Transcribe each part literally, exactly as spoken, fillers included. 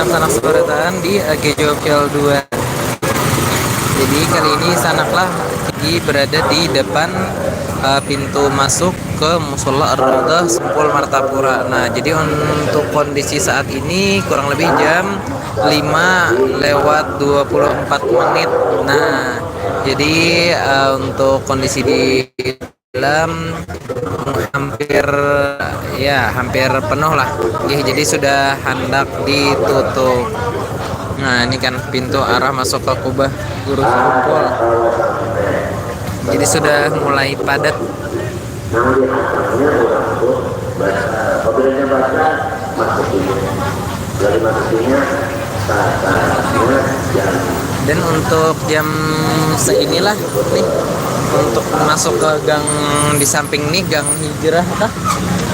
Sanak sabarataan di A G J Official dua. Jadi kali ini Sanak lah lagi berada di depan, eh, pintu masuk ke Musola Ar-Raudhah Sempul Martapura. Nah, jadi untuk kondisi saat ini kurang lebih jam lima lewat dua puluh empat menit. Nah, jadi, eh, untuk kondisi di dalam hampir, ya, hampir penuh lah. Nggih, jadi sudah handak ditutup. Nah, ini kan pintu arah masuk ke kubah Guru Sekumpul. Jadi sudah mulai padat. Nang dihantamnya orang tu baca, apabila nya baca, masuk ini. Dari masuk ini, sasarannya jam. Dan untuk jam seinilah nih, untuk masuk ke gang di samping nih, gang Hijrah kah?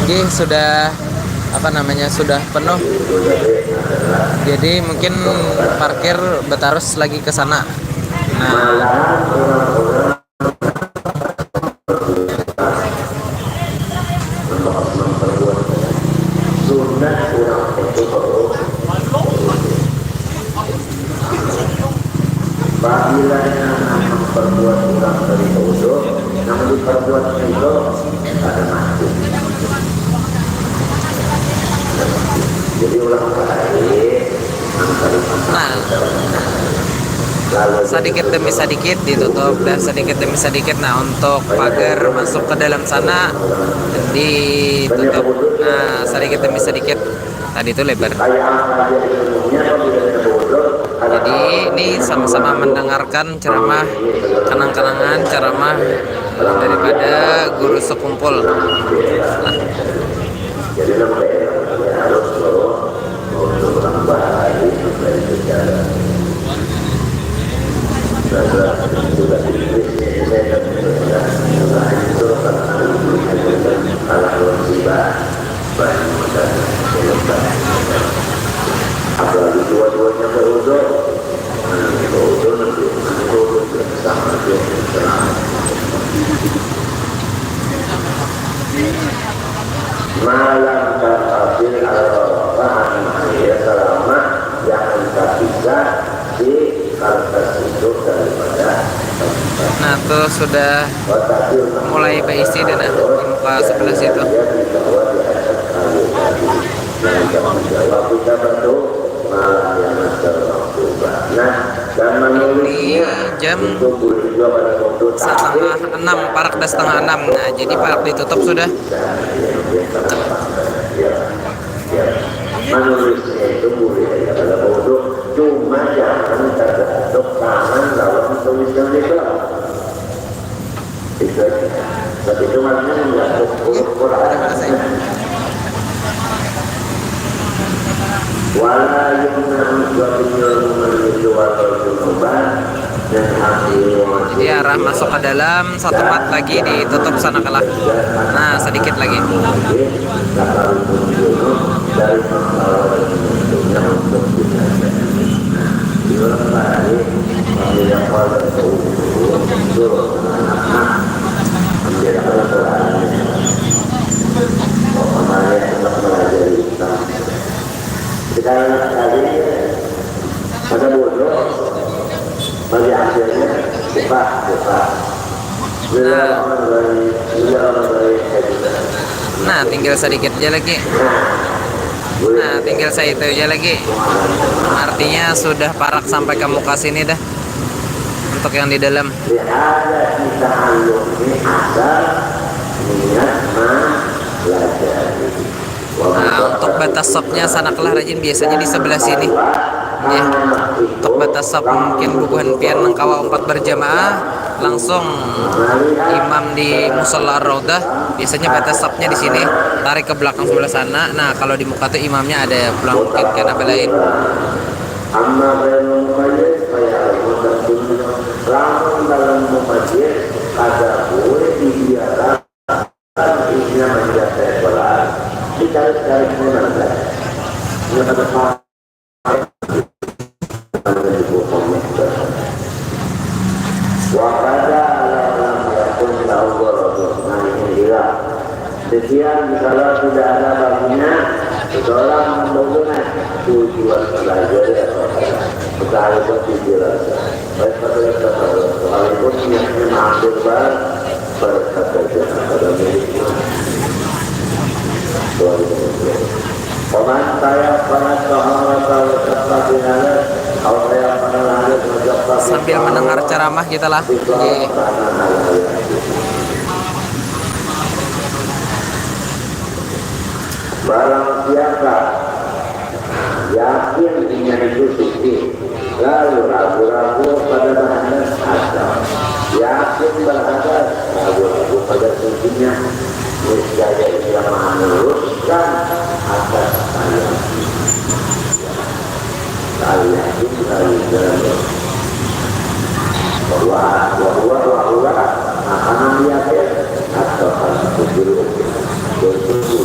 Nggih, sudah, apa namanya, sudah penuh. Jadi mungkin parkir betarus lagi ke sana. Nah, malahan orang-orang memperbuat sunat orang itu perlu. Apabila yang memperbuat orang dari wudhu, yang diperbuat itu pada mati. Jadi orang baik. Nah, sedikit demi sedikit ditutup dan sedikit demi sedikit. Nah, untuk pagar masuk ke dalam sana ditutup. Nah, sedikit demi sedikit. Tadi itu lebar. Jadi ini sama-sama mendengarkan ceramah kenang-kenangan ceramah daripada Guru Sekumpul. Nah. Jadi nang P N harus bahwa untuk orang baik sampai itu jalan. Nah, sudah itu tadi, saya kan sudah, sudah itu kan kalau musibah, banyak dan apalagi dua-duanya beruduk. Nah, beruduk nanti, beruduk sama dia, sama. Malam dan hasil al-Fatihah, selama jangan terpisah di kertas itu daripada. Nah, tuh sudah mulai berisi dan ada di muka sebelah situ. Dia dibawa di atas kayu tadi. Yang kita menjawab kita bantu malam yang termaktuba. Nah, dan menulisnya jam itu boleh juga pada waktu setengah enam, parak dah setengah enam. Nah, jadi parak ditutup sudah. Ya, ya. Menulisnya itu boleh aja pada wudhu, cuma jangan tergantung tangan lawan tulisan itu. Itu aja. Tapi itu maksudnya menggantung huruf Quran. Wala yumna'u suatu minal mu'minin walau junuban. Jadi arah masuk ke dalam, satu mat lagi ditutup sana kalah. Nah, sedikit lagi. Sekarang sekali pada bodoh, bagi akhirnya buka, buka. Nah, tinggal sedikit aja lagi. Nah, tinggal saitu aja lagi. Artinya sudah parak sampai ke muka sini dah. Untuk yang di dalam. Ada kita alumni asal niat mempelajari. Nah, untuk batas sopnya sanaklah rajin, biasanya di sebelah sini. Ya. Untuk batas sop mungkin bubuhan pian nang kawa umpat berjamaah, langsung imam di musola Ar-Raudhah, biasanya batas sopnya di sini, tarik ke belakang sebelah sana. Nah, kalau di muka tuh imamnya ada pulang mungkin kena belain. Amma bainal muqayyad, faya al-mutaqaddim. Lamun dalam muqayyad, kada boleh dibiarkan. Intinya menjaga ekoran, ditarik-tarik memang. Ini pada paham. Wakada alam yakun lahu gharadun. Nah, ini hilang. Sekian, kalau tidak ada baginya, seseorang membangunnya. Tujuan belajar ya, Bapak. Sekali pun dijelaskan. Baik, Bapak, yang kata, sekalipun niatnya mampir, Pak, berkata jangan pada miliknya. Waalaikumsalam. Paman saya pada tahun atau tempat di mana? Kalau saya pernah ada mengucapkan Sambil mendengar ceramah kita lah. Iya. Barang siapa yakin inya itu suci, lalu ragu-ragu pada bahadas atau yakin berhadas, ragu-ragu pada sucinya, niscaya ia meneruskan atas saya. Saya yakin, saya yakin. Bahwa, bahwa, bahwa, makanan yakin atau akan kecil. Betul.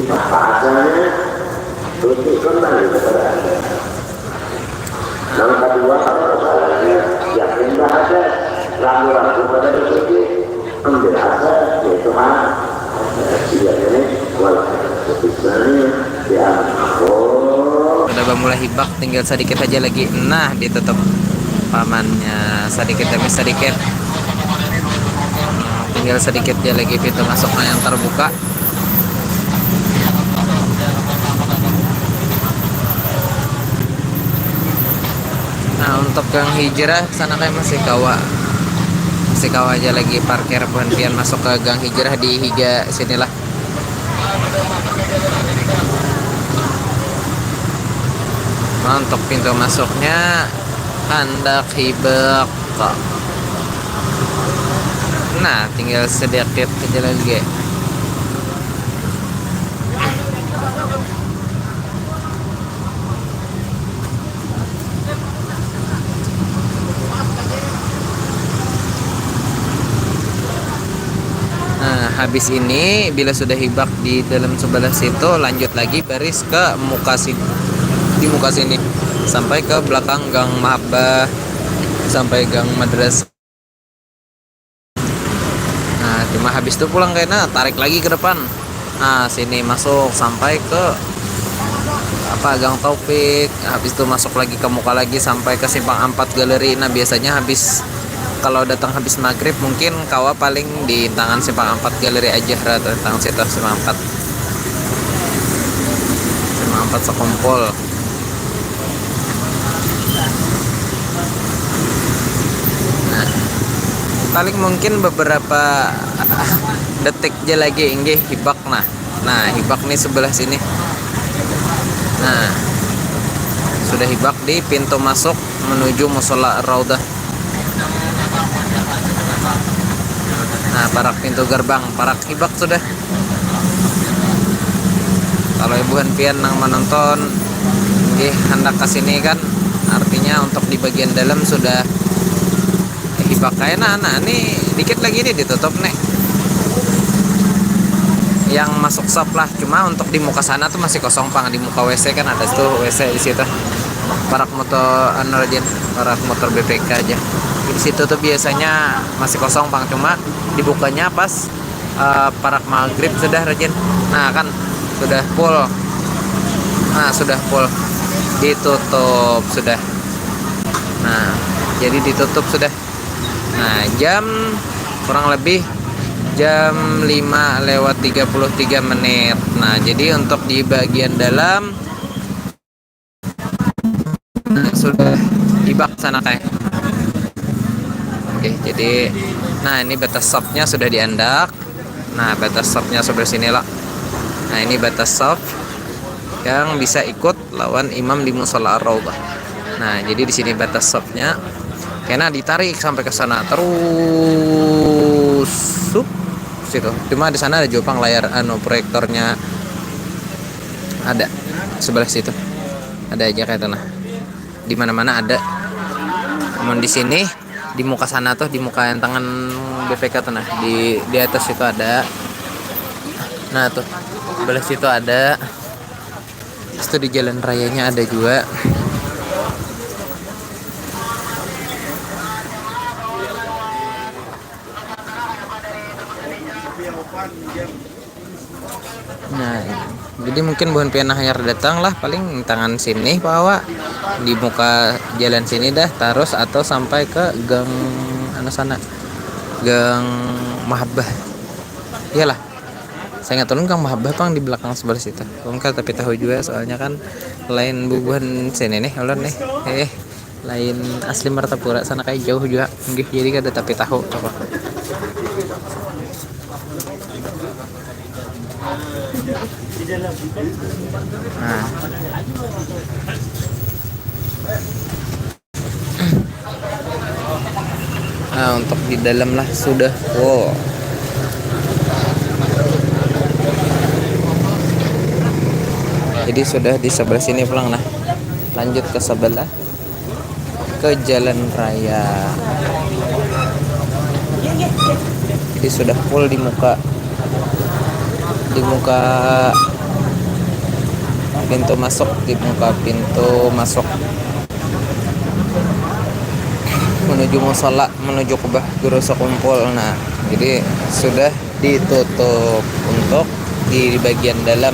Apa adanya, terus kembali kepada Allah. Yang kedua, kalau masalahnya yakin bahasa, ragu-ragu pada rezeki, ambil asa, yaitu hak. Tidak ini, walaupun keputusannya, ya, oh. Udah bamulai hibak, tinggal sedikit aja lagi. Nah, ditutup pamannya sedikit demi sedikit. Tinggal sedikit aja lagi pintu masuknya yang terbuka. Nah, untuk gang hijrah sana kayak masih kawa. Masih kawa aja lagi parkir, buhan pian masuk ke gang hijrah di higa sinilah. Nah, untuk pintu masuknya handak hibak. Nah, tinggal sedikit aja lagi. Nah, habis ini, bila sudah hibak di dalam sebelah situ, lanjut lagi baris ke muka sini, di muka sini, sampai ke belakang Gang Mahabbah, sampai Gang Madrasah. Nah, cuma habis itu pulang kena tarik lagi ke depan. Nah, sini masuk sampai ke apa, Gang Taufik. Habis itu masuk lagi ke muka lagi sampai ke Simpang Ampat Galeri. Nah, biasanya habis, kalau datang habis maghrib, mungkin kawa paling di tangan Simpang Ampat Galeri aja, ra, tentang situ Simpang Ampat. Simpang Ampat Sekumpul. Nah, paling mungkin beberapa detik aja lagi, inggih hibak. Nah, nah, hibak nih sebelah sini. Nah, sudah hibak di pintu masuk menuju Musola Raudhah. Nah, parak pintu gerbang, parak hibak sudah. Kalau buhan pian nang menonton, nggih, hendak ke sini kan, artinya untuk di bagian dalam sudah hibak kaya nah, nah, ini dikit lagi nih ditutup nih. Yang masuk shop lah, cuma untuk di muka sana tuh masih kosong pang, di muka W C kan ada tuh W C di situ. Parak motor anu rajin, parak motor B P K aja. Di situ tuh biasanya masih kosong pang, cuma dibukanya pas eh, parak maghrib sudah rajin. Nah, kan sudah full. Nah, sudah full. Ditutup sudah. Nah, jadi ditutup sudah. Nah, jam kurang lebih jam lima lewat tiga puluh tiga menit. Nah, jadi untuk di bagian dalam sudah hibak sana kayak. Oke, jadi, nah, ini batas shopnya sudah diandak. Nah, batas shopnya sebelah sini lah. Nah, ini batas shop yang bisa ikut lawan imam di Musola Ar-Raudhah. Nah, jadi di sini batas shopnya. Kena ditarik sampai ke sana terus, sup, situ. Cuma di sana ada juga pang layar anu proyektornya, ada sebelah situ. Ada aja kayak itu nah. Di mana-mana ada. Namun di sini, di muka sana tuh, di muka yang tangan B P K tuh nah, di di atas itu ada. Nah, tuh, sebelah situ ada. Terus tuh di jalan rayanya ada juga. Nah, Jadi mungkin buhan pian nang hanyar datang lah, paling tangan sini bawa di muka jalan sini dah, terus atau sampai ke gang anu sana, gang Mahabbah. Iyalah. Saya ingat ulun gang Mahabbah pang di belakang sebelah situ. Ulun kada tapi tahu juga, soalnya kan lain bubuhan sini nih ulun nih. Eh, lain asli Martapura sana, kayak jauh juga. Nggih, jadi kada tapi tahu apa. Nah. Nah, untuk di dalam lah sudah full. Jadi sudah di sebelah sini pulang, nah. Lanjut ke sebelah, ke jalan raya. Jadi sudah full di muka, di muka pintu masuk, di muka pintu masuk menuju musola, menuju kubah guru sekumpul. Nah, jadi sudah ditutup untuk di bagian dalam.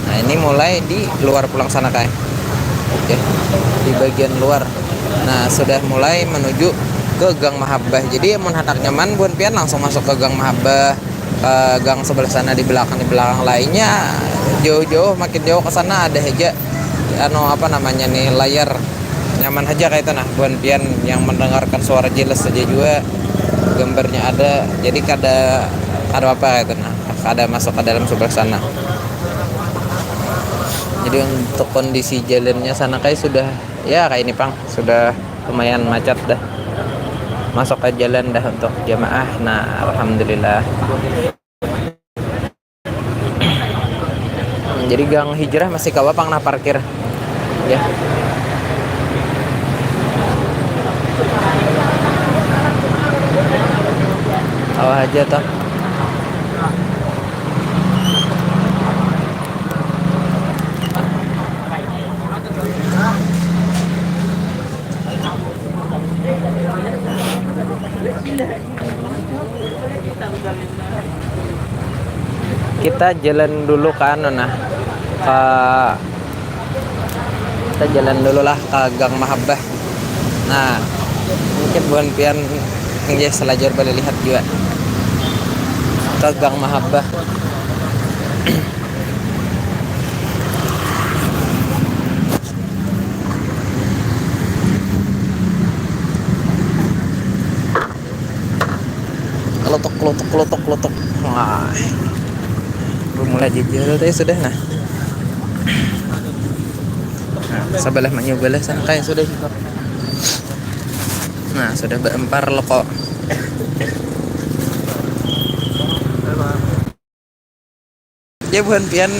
Nah, ini mulai di luar pulang sana, kayak. Oke, di bagian luar. Nah, sudah mulai menuju ke Gang Mahabbah. Jadi, mun handak nyaman, buhan pian langsung masuk ke Gang Mahabbah, ke gang sebelah sana, di belakang, di belakang lainnya jauh-jauh, makin jauh ke sana ada aja, anu, apa namanya nih, layar. Nyaman aja kayak itu, nah, buhan pian yang mendengarkan suara jelas saja juga, gambarnya ada, jadi kada, kada apa kayak itu, nah, kada masuk ke dalam sebelah sana. Jadi untuk kondisi jalannya sana kayak sudah, ya, kayak ini pang, sudah lumayan macet dah, masuk ke jalan dah untuk jamaah. Nah, alhamdulillah. Jadi gang Hijrah masih kawa pang nah parkir. Ya. Kawa aja toh. Kita jalan dulu ke anu, nah, ke, kita jalan dulu lah ke Gang Mahabbah. Nah, mungkin buhan pian nggih selajur boleh lihat juga ke Gang Mahabbah. Kelotok, kelotok, kelotok, kelotok. Wah. Bermula jejal tadi sudah, nah. Nah, sebelah mana belah sana kayak sudah juga. Nah, sudah berempar lo kok. Ya, buhan pian.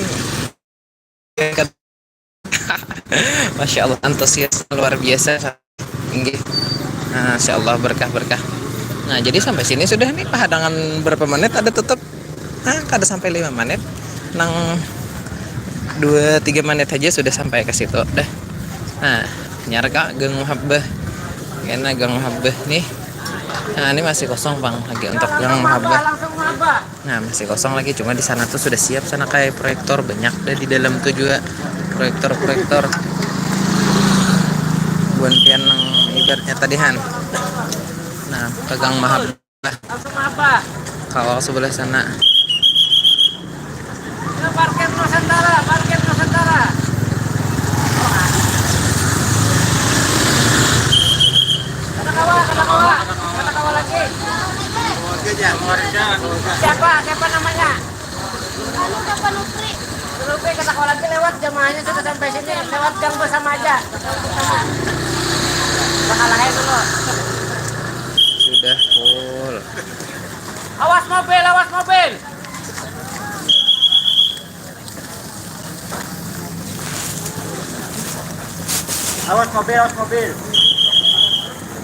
Masya Allah, antusias luar biasa. Inggih. Nah, Masya Allah, berkah, berkah. Nah, jadi sampai sini sudah nih, pahadangan berapa menit ada tutup? Nah, kada sampai lima menit. Nang dua tiga menit aja sudah sampai ke situ dah. Nah, nyar kak Gang Mahabbah. Kena Gang Mahabbah nih. Nah, ini masih kosong, Bang, lagi untuk Gang Mahabbah. Nah, masih kosong lagi, cuma di sana tuh sudah siap sana kayak proyektor, banyak deh di dalam tuh juga proyektor-proyektor. Buhan pian nang ibaratnya tadi han. Nah, ke Gang Mahabbah. Langsung apa? Kalau sebelah sana. Ke parkir Nusantara, parkir Nusantara. Kata kawa, kata kawa, kata kawa lagi. Siapa? Siapa namanya? Anu, Bapak Nupri. Nupri, kata kawa lagi lewat, jamaahnya sudah sampai sini. Lewat gang bersama aja. Bakal aja dulu. Sudah full. Awas mobil, awas mobil. Awas mobil, awas mobil.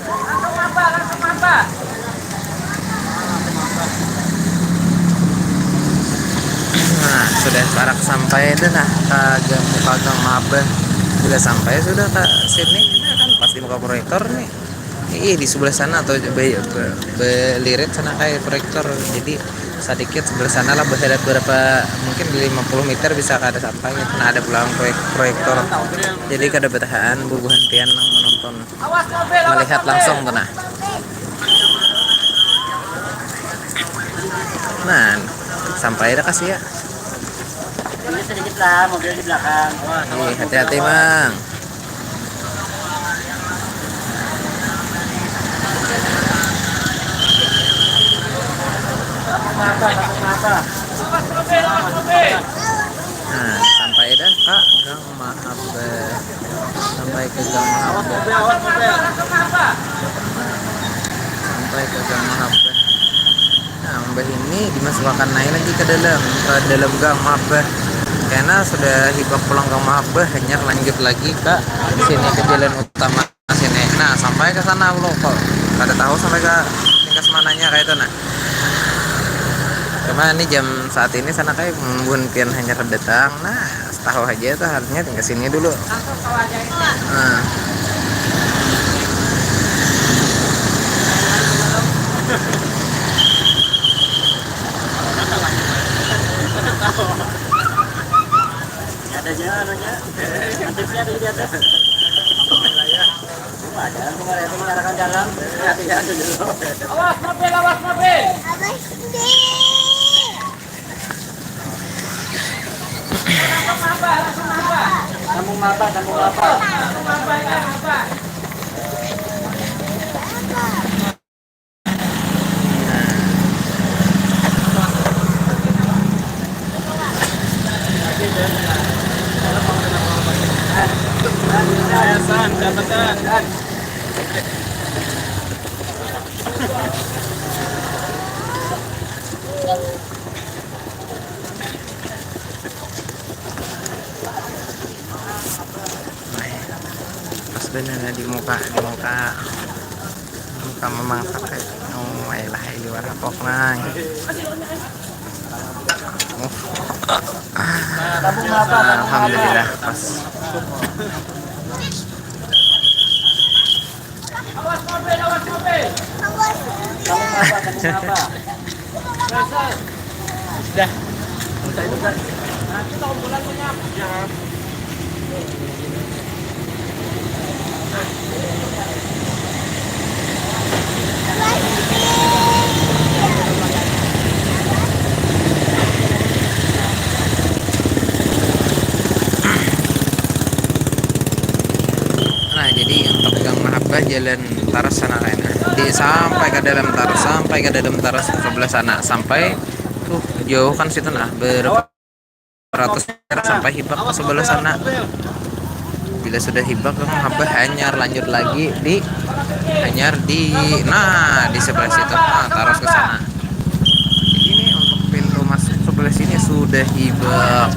Langsung apa? Langsung apa? Nah, sudah parak sampai itu nah, ke Gang, ke Gang Mahabbah. Sudah sampai sudah ke sini. Nah, kan pas di muka proyektor nih. Iya, di sebelah sana atau be-, be-, belirit sana kayak proyektor. Jadi sadikit sebelah sana lah, berapa, mungkin di lima puluh meter bisa kada sampai gitu. Nah, ada pulang proyek proyektor, jadi kada batahaan bubuhan pian nang menonton, melihat langsung tuh. Nah, nah, sampai dah kasih ya. Ini sedikit lah, mobil di belakang. Ih, hati-hati, Mang. Nah, sampai dah, Kak, Gang Mahabbah. Sampai ke Gang Mahabbah. Sampai ke Gang Mahabbah. Nah, mbah ini dimasukkan naik lagi ke dalam, ke dalam Gang Mahabbah. Karena sudah hibak pulang Gang Mahabbah, hanyar lanjut lagi ke sini, ke jalan utama sini. Nah, sampai ke sana lo kok. Kada tahu sampai ke tingkat mananya kayak itu, nah. Cuma ini jam saat ini sana kayak mun pian hanyar datang. Nah, tahu aja tuh, harusnya tinggal sini dulu. Nah. Ada aja anunya. Nanti ada di atas. Ada kemarin itu mengarahkan dalam. Hati-hati dulu. Awas mobil, awas mobil. Sambung maba, sambung maba. Yayasan, catatan. Pas bener di muka, di muka, di muka mamangsa kayak, oh, ayolah, di warapok nang. Uh. Alhamdulillah pas. Sudah. Nah, jadi untuk Gang Mahabbah jalan taras sana kayaknya. Di, sampai ke dalam taras, sampai ke dalam taras sebelah sana, sampai tuh jauh kan situ nah, berapa ratus meter sampai hibak ke sebelah sana. Bila sudah hibak Gang Mahabbah hanyar lanjut lagi di, hanyar di, nah, di sebelah situ. Nah, taras ke sana. Jadi ini untuk pintu masuk sebelah sini sudah hibak.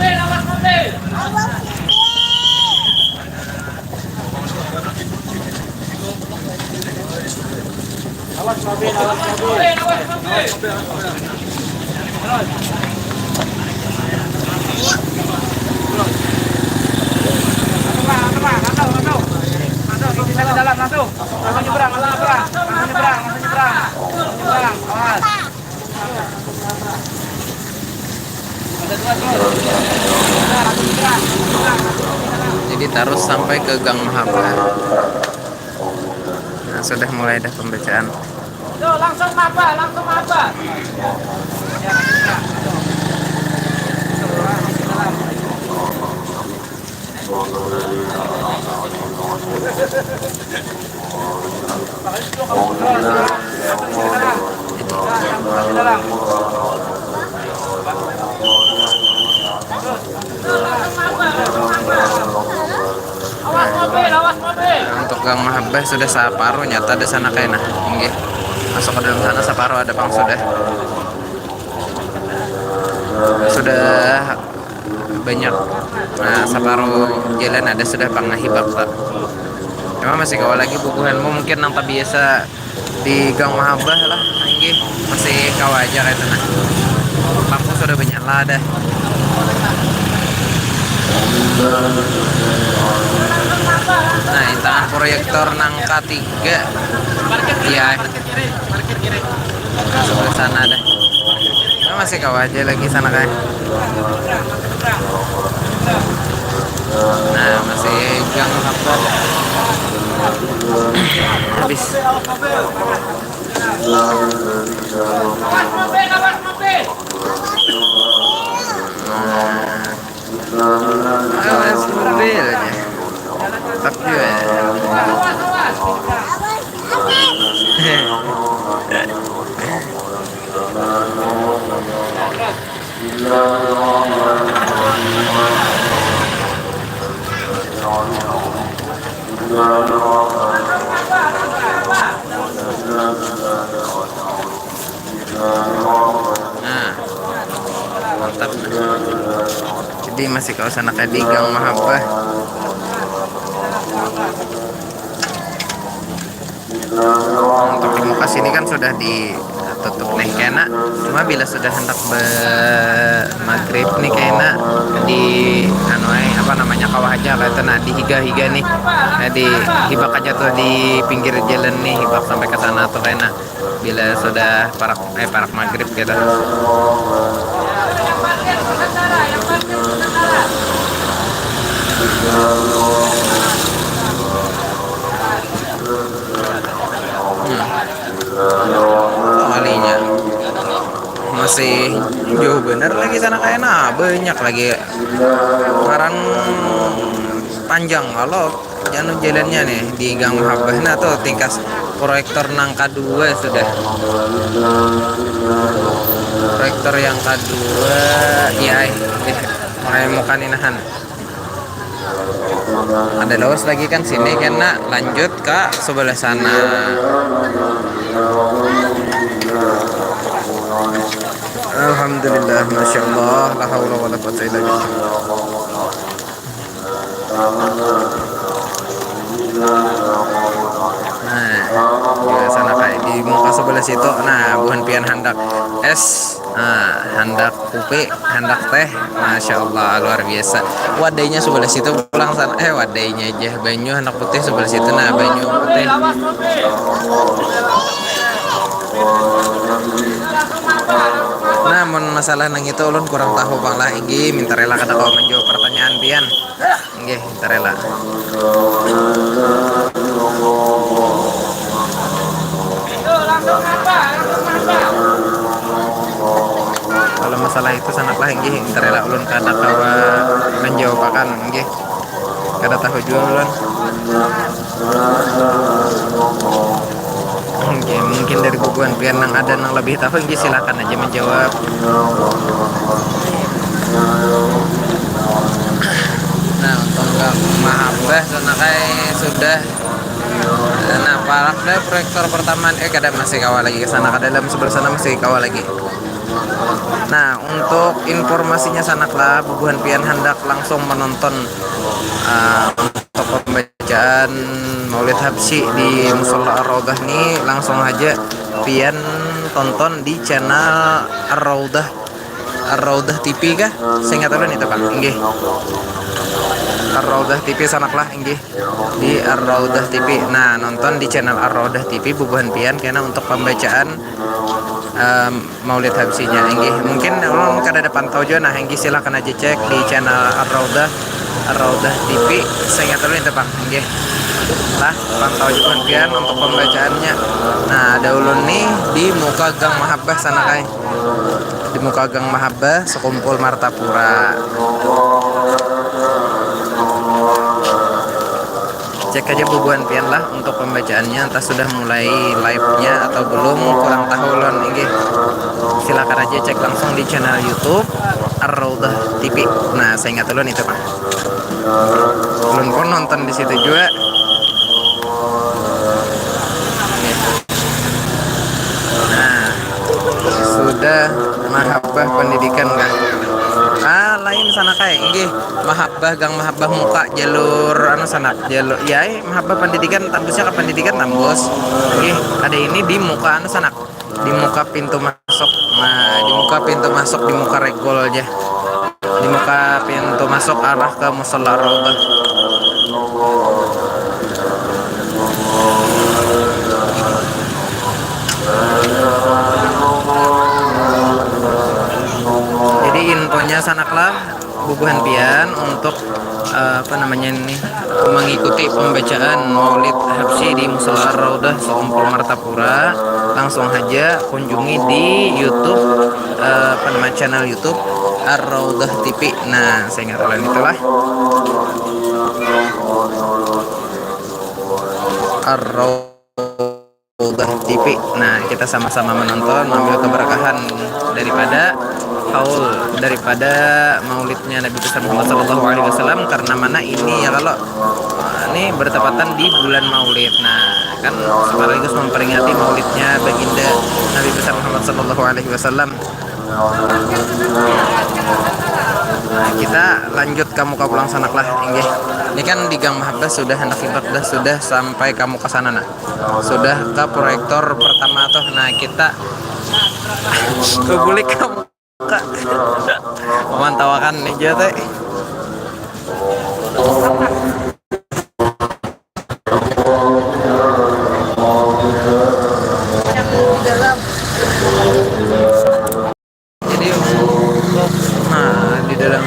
Jadi taras sampai ke Gang Mahabbah. Nah, sudah mulai dah pembacaan. Tuh, langsung maba, langsung maba. Untuk Gang Mahabbah sudah saparuh nyata di sana kayaknya. Inggih. Masuk ke dalam sana saparuh ada pang sudah. Sudah banyak. Nah, saparuh jalan ada sudah pang hibak, Pak. Cuma masih kawa lagi bubuhanmu mungkin nang tabiasa di Gang Mahabbah lah, inggih, masih kawa aja kayak itu nah. Lampu sudah menyala dah. Nah, intangan proyektor nang katiga. Ya. Nah, sebelah sana dah. Masih kawa aja lagi sana kayak. Nah, masih gang apa? Habis. Nah. Ah, mobil aja. Tetap juga ya. Nah, mantap. Jadi masih kawasan kayak di Gang Mahabbah. Untuk di muka sini kan sudah ditutup nih kena. Cuma bila sudah hendak be maghrib nih kena di anu ai, apa namanya, kawah aja kayak itu, nah, di higa-higa nih. Nah, di hibak aja tuh di pinggir jalan nih, hibak sampai ke sana tuh kena. Bila sudah parak eh parak maghrib gitu. Hmm. Kalinya masih jauh bener lagi sana kayak, nah, banyak lagi ngaran panjang kalau anu jalannya nih di Gang Mahabbah. Nah, tuh tingkas proyektor nang kedua sudah. Proyektor yang kedua, ya, eh, mulai muka nih nahan. Ada lawas lagi kan sini kena lanjut ke sebelah sana. Alhamdulillah, masya Allah, la haula wala quwata illa billah. Nah, di sana kayak di muka sebelah situ. Nah, buhan pian handak es, nah, handak kupi, handak teh, masya Allah, luar biasa. Wadainya sebelah situ pulang sana, eh, wadainya aja, banyu handak putih sebelah situ, nah, banyu putih. Nah, mun masalah nang itu ulun kurang tahu pang lah, inggi minta rela kada kawa menjawab pertanyaan pian. Nggih, tarela. Kalau masalah itu sangatlah inggih, tarela ulun kada kawa manjawabakan, inggih. Kada tahu jua ulun. Oke, mungkin dari bubuhan pian nang ada nang lebih tahu, inggih, silakan aja menjawab. Nah, untuk Kang Mahabah, sana kai sudah. Nah, parak deh proyektor pertama, eh, kada, masih kawa lagi ke sana, ke dalam sebelah sana masih kawa lagi. Nah, untuk informasinya, sanak lah, bubuhan pian handak langsung menonton, eh, untuk pembacaan Maulid Habsyi di Musola Ar-Raudhah ni, langsung aja pian tonton di channel Ar-Raudhah, Ar-Raudhah T V kah? Seingat ulun itu, Pak. Inggih. Ar-Raudhah T V, sanak lah, inggih. Di Ar-Raudhah T V. Nah, nonton di channel Ar-Raudhah T V, bubuhan pian kena untuk pembacaan, em, Maulid Habsyinya, inggih. Mungkin ulun kadada pantau jua, nah, inggih, silakan aja cek di channel Ar-Raudhah, Ar-Raudhah T V. Seingat ulun itu, Pak. Inggih. Lah, pantau jua pian untuk pembacaannya. Nah, ada ulun nih di muka Gang Mahabbah sana, kai. Di muka Gang Mahabbah, sekumpul Martapura. Cek aja bubuhan pian lah untuk pembacaannya, entah sudah mulai live-nya atau belum, kurang tahu ulun, inggih. Silakan aja cek langsung di channel YouTube Ar-Raudhah T V. Nah, seingat ulun itu, Pak. Ulun pun nonton di situ jua. Nah, sudah Mahabbah Pendidikan kah? Ah, lain sana, kai, inggih. Mahabbah, Gang Mahabbah muka jalur anu, sanak, jalur, ya, eh, Mahabbah Pendidikan, tambusnya ke Pendidikan tambus. Inggih, ada ini di muka anu, sanak, di muka pintu masuk. Nah, di muka pintu masuk, di muka regol aja. Di muka pintu masuk arah ke Musola Raudhah. Anaklah bubuhan pian untuk eh, apa namanya ini, mengikuti pembacaan Maulid Habsyi di Musala Ar-Raudhah Sekumpul Martapura, langsung saja kunjungi di YouTube, eh, apa nama, channel YouTube Ar-Raudhah T V. Nah, saya ingat kalian itulah Ar-Raudhah T V. Nah, kita sama-sama menonton, mengambil keberkahan daripada haul, daripada maulidnya Nabi besar Muhammad Sallallahu Alaihi Wasallam, karena mana ini ya, kalau ini bertepatan di bulan Maulid. Nah, kan sekaligus memperingati maulidnya baginda Nabi besar Muhammad Sallallahu Alaihi Wasallam. Nah, kita lanjut ka muka pulang sanak lah, inggih. Ini kan di Gang Mahabbah sudah handak hibak dah, sudah sampai ka muka sana, nah. Sudah ke proyektor pertama tuh. Nah, kita bulik ka muka. Memantawakan nih, jauh teh. Jadi untuk, nah, di dalam.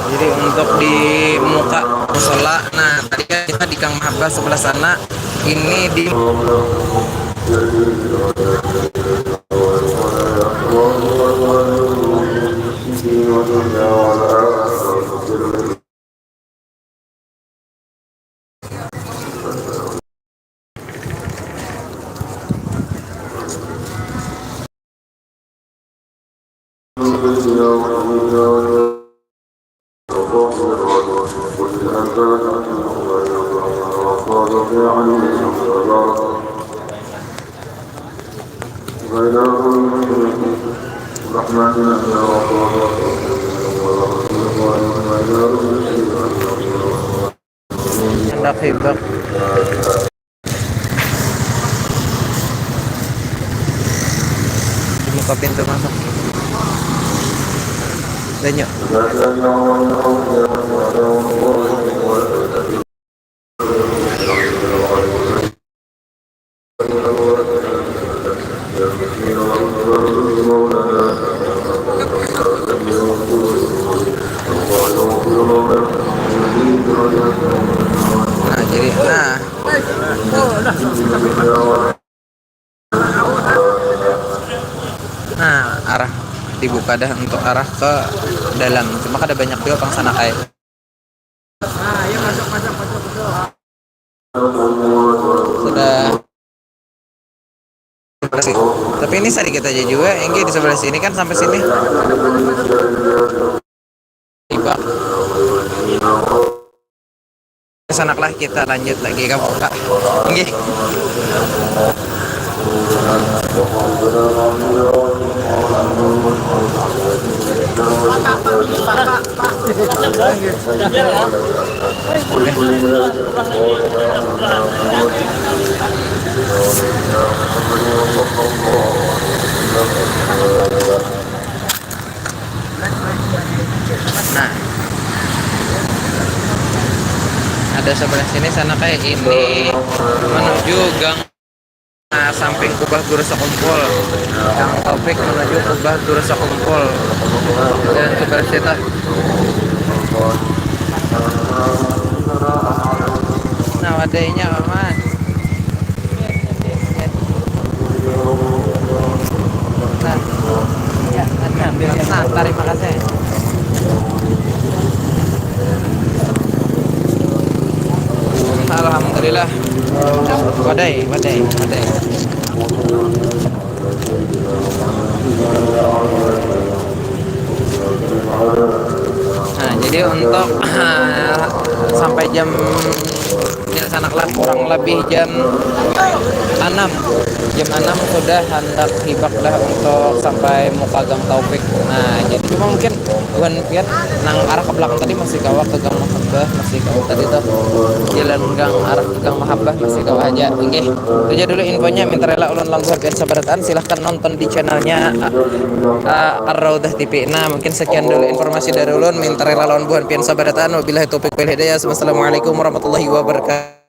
Jadi untuk di muka musola, nah, tadi kan kita di Gang Mahabbah sebelah sana, ini di Handak hibak. Di muka pintu masuk. Banyak. Nah, jadi, nah. Nah, arah dibuka dah untuk arah ke dalam. Cuma kada banyak juga pang sanak ai. Sudah bersih. Tapi ini sedikit aja juga, ini di sebelah sini kan sampai sini. Tiba. Sanaklah kita lanjut lagi ka muka. Nggih. Nah, ada sebelah sini, sana kayak ini menuju gang, nah, samping kubah Guru Sekumpul. Gang Taufik menuju kubah Guru Sekumpul. Dan sebelah situ. Nah, wadainya, Paman. Nah, ya, nah, nah, nah, terima kasih. Alhamdulillah. Wadai, wadai, wadai. Nah, jadi untuk sampai jam, ya, sanaklah kurang lebih jam anam. Jam anam sudah handak hibak dah untuk sampai muka Gang Taufik. Nah, jadi cuma mungkin Buhan pian nang arah ke belakang tadi masih kawa ke Gang Mahabbah, masih kawa tadi tuh jalan gang arah ke Gang Mahabbah masih kawa aja. Oke, itu aja dulu infonya. Minta rela ulun lawan buhan pian sabarataan, silahkan nonton di channelnya uh, Ar-Raudah T V. Nah, mungkin sekian dulu informasi dari ulun. Minta rela lawan buhan pian sabarataan. Wabillahi taufiq wal hidayah. Wassalamualaikum warahmatullahi wabarakatuh.